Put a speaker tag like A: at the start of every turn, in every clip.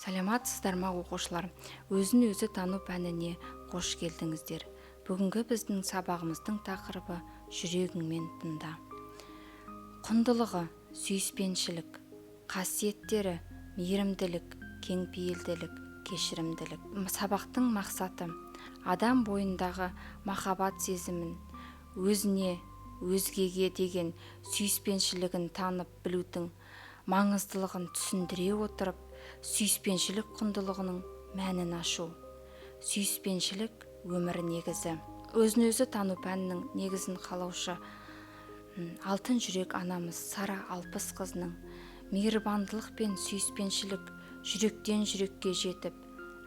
A: Саламатсыздар ма, оқушылар? Өзін өзі тану пәніне қош келдіңіздер. Бүгінгі біздің сабағымыздың тақырыбы: жүрегіңмен тыңда. Құндылығы: сүйіспеншілік. Қасиеттері: мейірімділік, кеңпейілділік, кешірімділік. Сабақтың мақсаты: адам бойындағы махаббат сезімін, өзіне, өзгеге деген сүйіспеншілігін танып білудің маңыздылығын түсіндіре отырып, сүйіспеншілік құндылығының мәнін ашу. Сүйіспеншілік – өмір негізі. Өзін өзі тану пәнінің негізін қалаушы алтын жүрек анамыз Сара Алпысқызының «Мейірбандылық пен сүйіспеншілік жүректен жүрекке жетіп,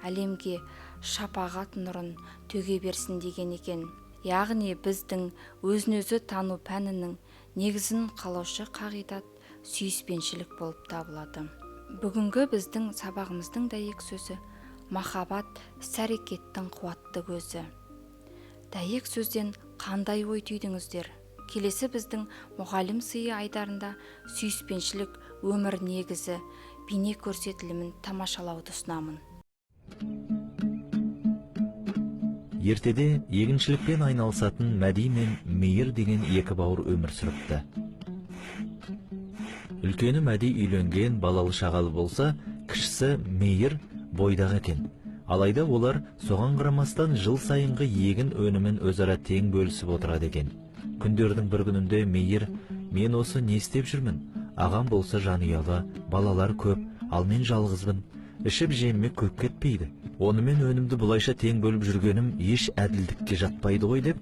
A: әлемге шапағат нұрын төге берсін» деген екен. Яғни біздің өзін өзі тану пәнінің негізін қалаушы қағидат сүйіспеншілік болып табылады. Бүгінгі біздің сабағымыздың дәйек сөзі: махаббат – іс әрекеттің қуатты көзі. Дәйек сөзден қандай ой түйдіңіздер? Келесі біздің «Мұғалім сыйы» айдарында «Сүйіспеншілік – өмір негізі» бейне көрсетілімін тамашалауды ұсынамын.
B: Ертеде егіншілікпен айналысатын Мәди мен Мейір деген екі бауыр өмір сүріпті. Үлкені Мәди үйленген, балалы шағалы болса, кішісі Мейір бойдақ екен. Алайда олар соған қарамастан жыл сайынғы егін өнімін өзара тең бөлісіп отырады екен. Күндердің бір күнінде Мейір: «Мен осы не істеп жүрмін? Ағам болса жанұялы, балалар көп, ал мен жалғызбын. Ішіп жеміме көп кетпейді. Онымен өнімді бұлайша тең бөліп жүргенім еш әділдікке жатпайды ғой», – деп,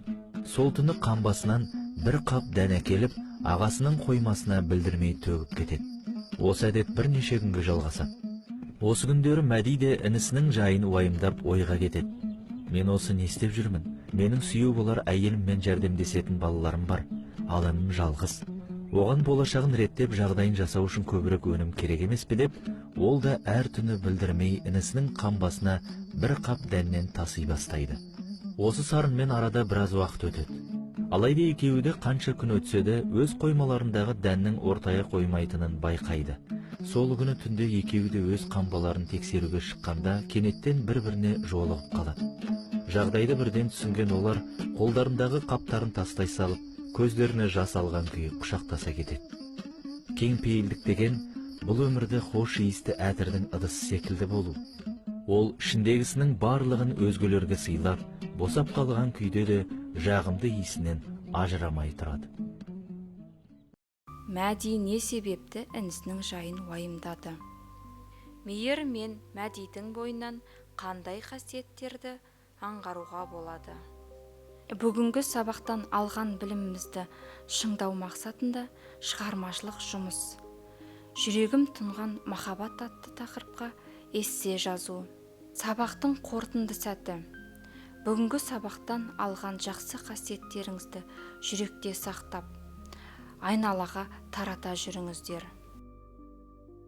B: сол түні қамбасынан бір қап дән әкеліп, ағасының қоймасына білдірмей төгіп кетеді. Осы әдет бірнеше күнге жалғасады. Осы күндері Мәди де інісінің жайын уайымдап, ойға кетеді. «Мен осы не істеп жүрмін? Менің сүйеу болар әйеліммен жәрдемдесетін балаларым бар, ал інім жалғыз. Оған болашағын реттеп, жағдайын жасау үшін көбірек өнім керек емес пе?» – деп, ол да әр түні білдірмей інісінің қамбасына бір қап дәннен таси бастайды. Осы сарынмен арада біраз уақыт өтеді. Алайда екеуі де қанша күн өтсе де, өз қоймаларындағы дәннің ортая қоймайтынын байқайды. Сол күні түнде екеуі де өз қамбаларын тексеруге шыққанда, кенеттен бір біріне жолығып қалады. Жағдайды бірден түсінген олар қолдарындағы қаптарын тастай салып, көздеріне жас алған күйі құшақтаса кетеді. Кеңпейілдік деген – бұл өмірде хош иісті әтірдің ыдысы секілді болу. Ол ішіндегісінің барлығын өзгелерге сыйлап, босап қалған күйде де жағымды иісінен ажырамай тұрады.
A: Мәди не себепті інісінің жайын уайымдады? Мейір мен Мәдидің бойынан қандай қасиеттерді аңғаруға болады? Бүгінгі сабақтан алған білімімізді шыңдау мақсатында шығармашылық жұмыс: «Жүрегім тұнған махаббат» атты тақырыпқа эссе жазу. Сабақтың қорытынды сәті: бүгінгі сабақтан алған жақсы қасиеттеріңізді жүректе сақтап, айналаға тарата жүріңіздер.